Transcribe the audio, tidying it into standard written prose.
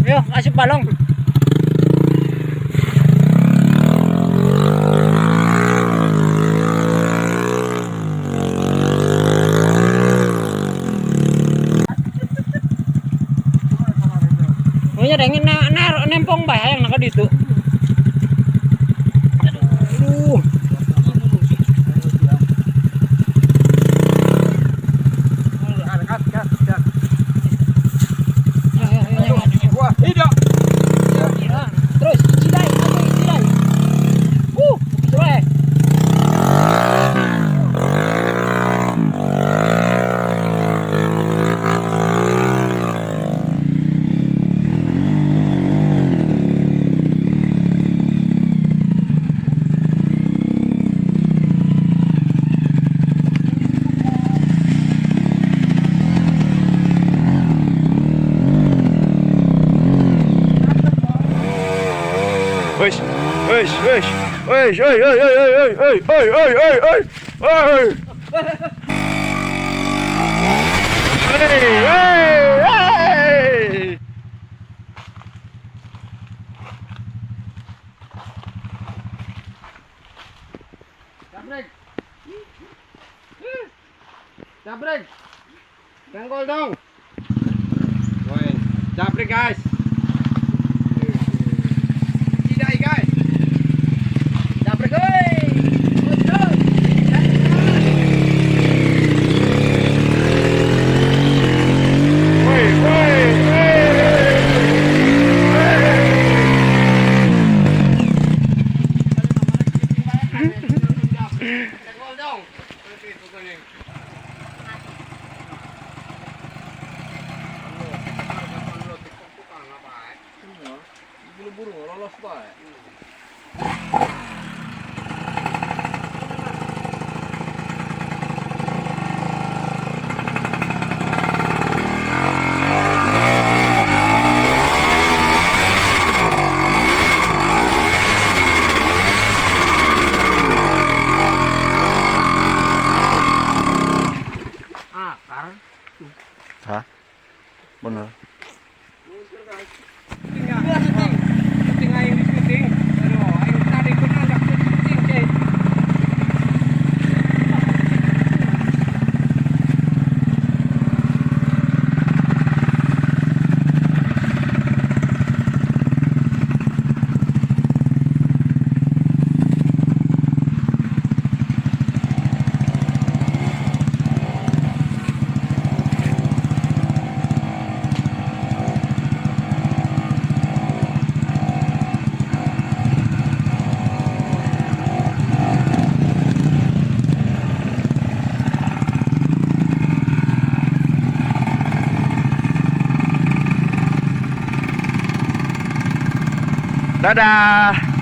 Ayo, asup balong. Punya dengin na nempong ba hayang naka dito. Aduh. Tidak. Terus cidai, cidai. Cidai. Wesh, wesh, wesh, wesh, oi, oi, oi, oi, oi, oi, oi, oi, oi, oi. Hey, hey, hey. Jabrek. Jabrek. Tenggol dong. Woi, jabrek guys. Tidak guys. Jabrek oi. Woi, woi, hey. Tenggol dong. Buru-buru lolos bae. Akar. Hah? Bener. Syuting aing di syuting. Aduh, aing tadi kudu ndak syuting cek. Dadah.